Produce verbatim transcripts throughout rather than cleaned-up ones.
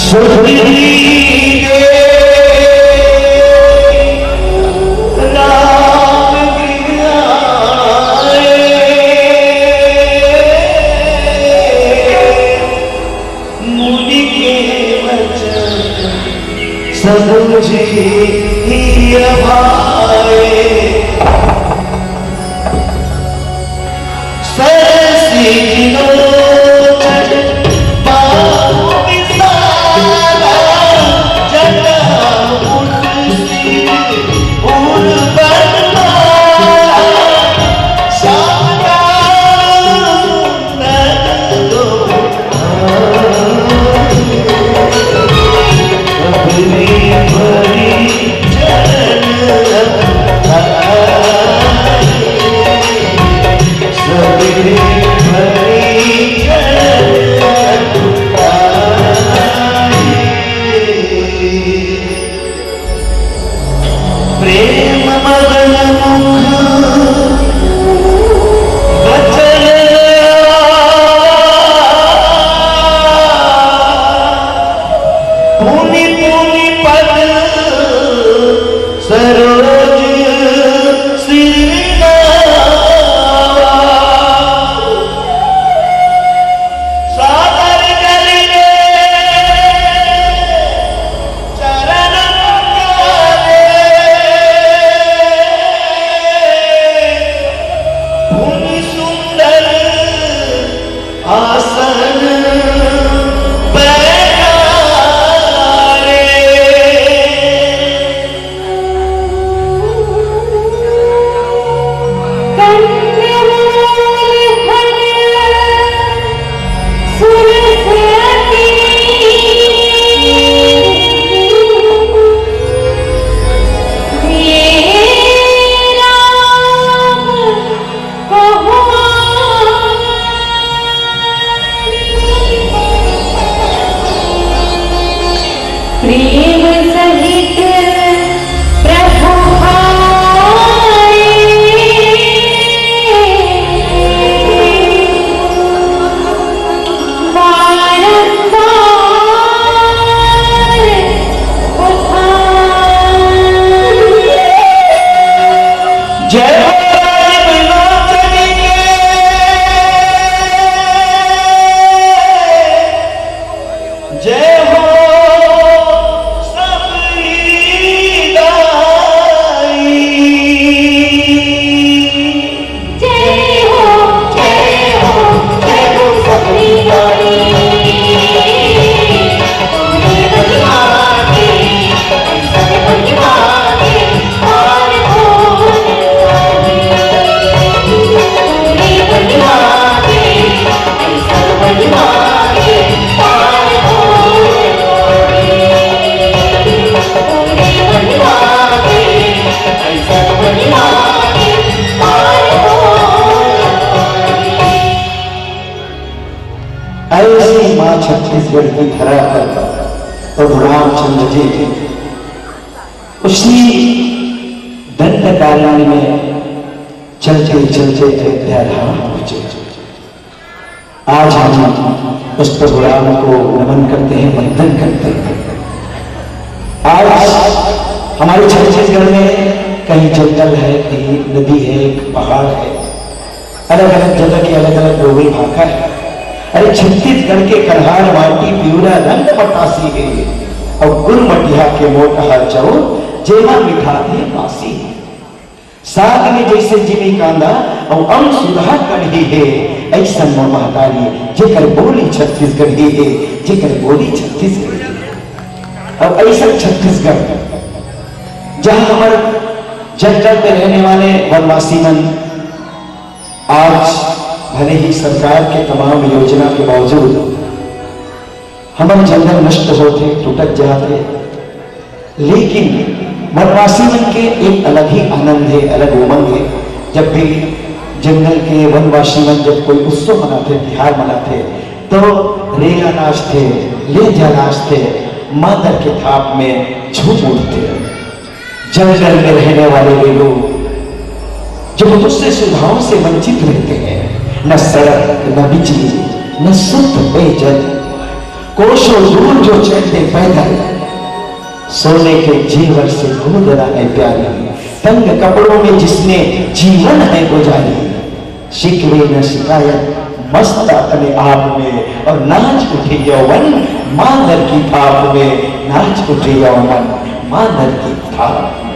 सुधरी गे राम बिहाए, मुनि के वचन समुझिय भाए। सरसिज लोचन बाहु विसारा, जटा मुकुट सिर उर बनवारा, श्याम कांत सुंदर लोचन प्रेम मगन मुख बचन आवा, पुनि पुनि पद सरोज सिर नावा। सादर करि ले चरण कमल, पुनि सुंदर आसन पैठारे। कंदमूल फल सुरस अति दे राम प्रेम सहित प्रभु आए। बारंबार पधारे। जय हो राजीव लोचन के, जय हो सबरी दाई। जय हो, जय हो, जय हो सबरी दाई। ऐसी माँ छत्तीसगढ़ की धरा पर प्रभु रामचंद्र जी उसी दंडकारण्य में चलते चलते अयोध्या धाम पहुंचे। आज हम उस प्रभु राम को नमन करते हैं, वंदन करते हैं। आज हमारे छत्तीसगढ़ में कहीं जंगल है, कहीं नदी है, एक पहाड़ है, अलग-अलग जगह की अलग-अलग बोली भाखा है। अरे छत्तीसगढ़ के कन्हार माटी पिवरा रंग मटासी हे, अउ गुरमटिहा के मोटहा चाउर जेमा मिठाथे बासी हे। साग में जइसे जिमी कांदा अउ अमसुरहा कढ़ी हे, अइसन मोर महतारी जेकर बोली छत्तीसगढ़ी हे, जेकर बोली छत्तीसगढ़ी हे। अउ अइसन छत्तीसगढ़ जहाँ हमर जंगल में रहने वाले वनवासी मन आज भले ही सरकार के तमाम योजना के बावजूद हमर जंगल नष्ट होत हे, टूटत जात हे, लेकिन वनवासी मन के एक अलग ही आनंद हे, अलग उमंग हे। जब भी जंगल के वनवासी मन जब कोई उत्सव मनाथे, तिहार मनाथे, तो रेंगा नाचथे, लेंझा नाचथे, मांदर के थाप में झूम उठथे। जंगल में रहने वाले वे लोग जो मनुष्य सुविधाओं से वंचित रहते हैं, न सड़क, न बिजली, न शुद्ध पेयजल, कोसों दूर जो चलते पैदल, सोने के जेवर से गोद रहा है प्यारी, तंग कपड़ों में जिसने जीवन है गुजारी। शिकवे न शिकायत मस्त अपने आप में, और नाच उठे यौवन मांदर की थाप में, नाच उठे यौवन मांदर की थाप में।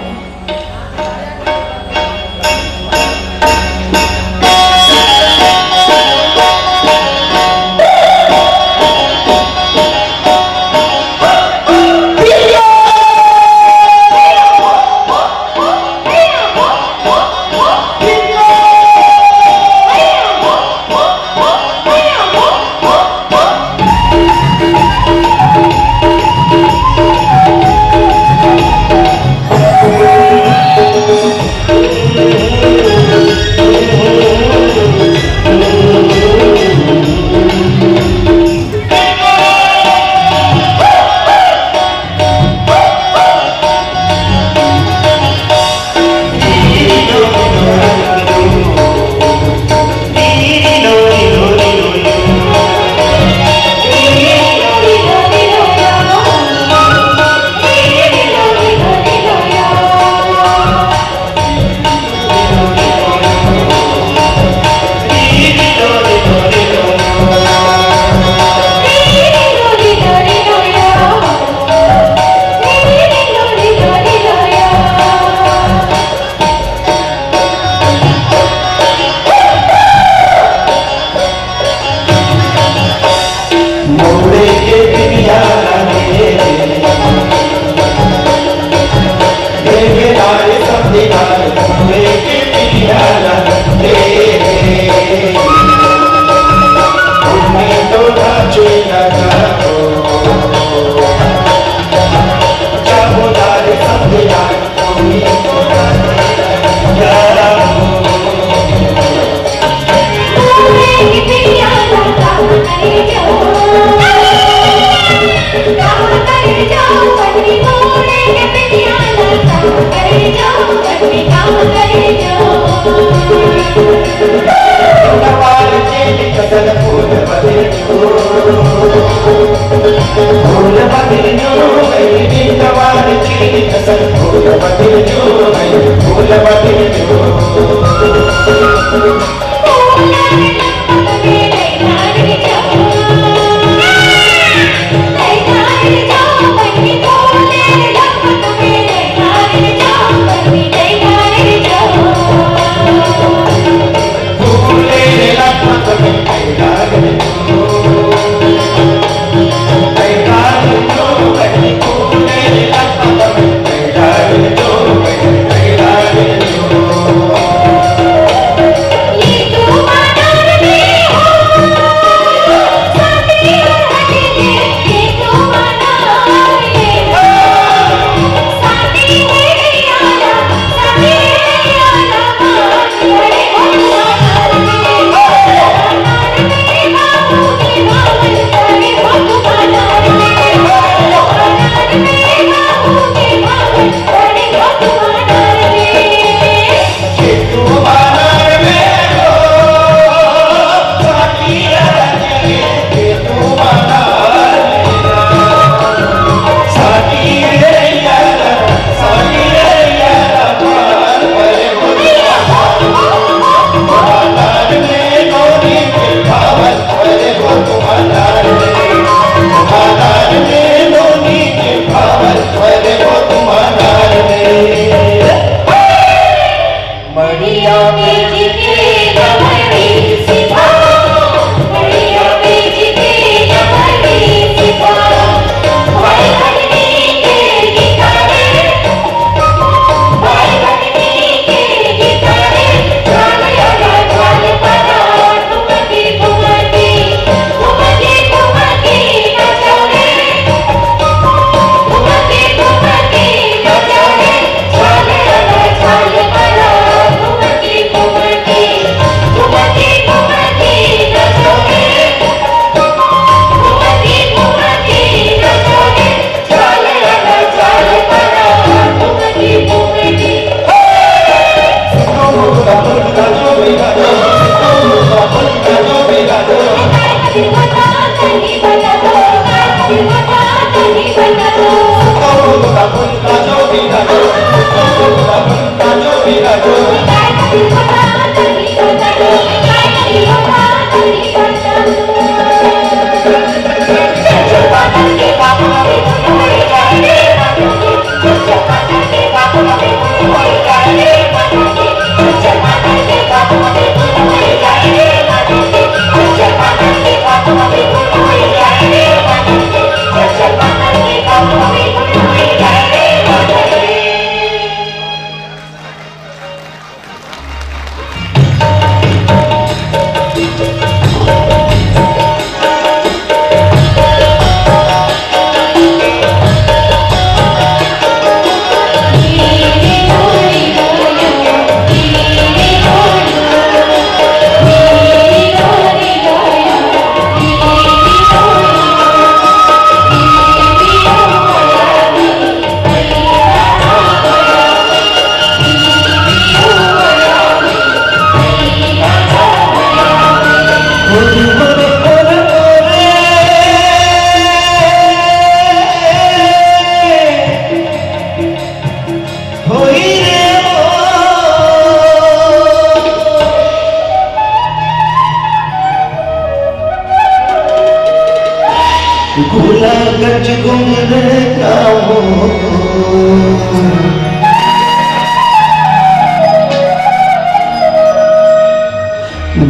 गोला गज घूम रे गाँव,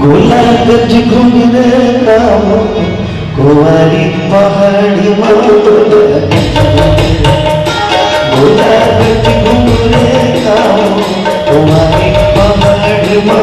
गोला गज घूम रे गाँव, कुंवारी पहाड़ी मा गोला गज घूम रे गाँव, कुंवारी पहाड़ी मा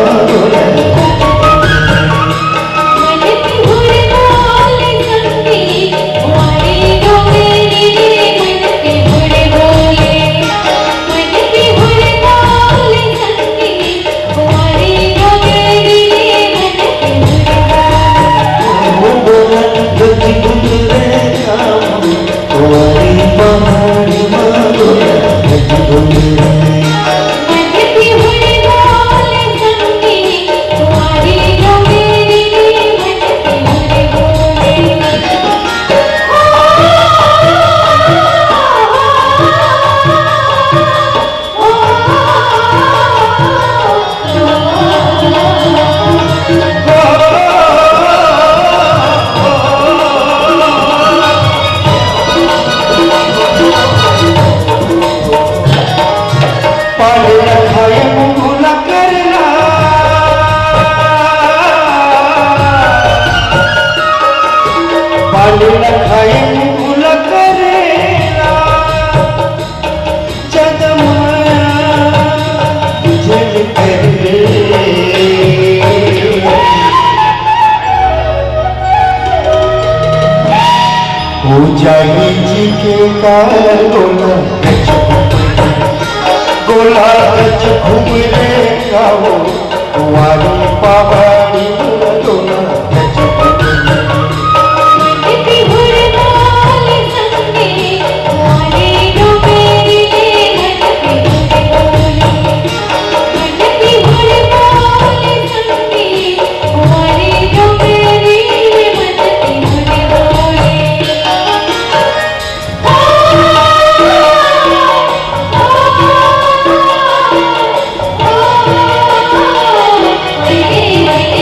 पूजारी जी के का गोला गज, गोला गज घूम रे गाँव, कुंवारी पहाड़ी गोला गज घूम रे।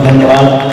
धन्यवाद।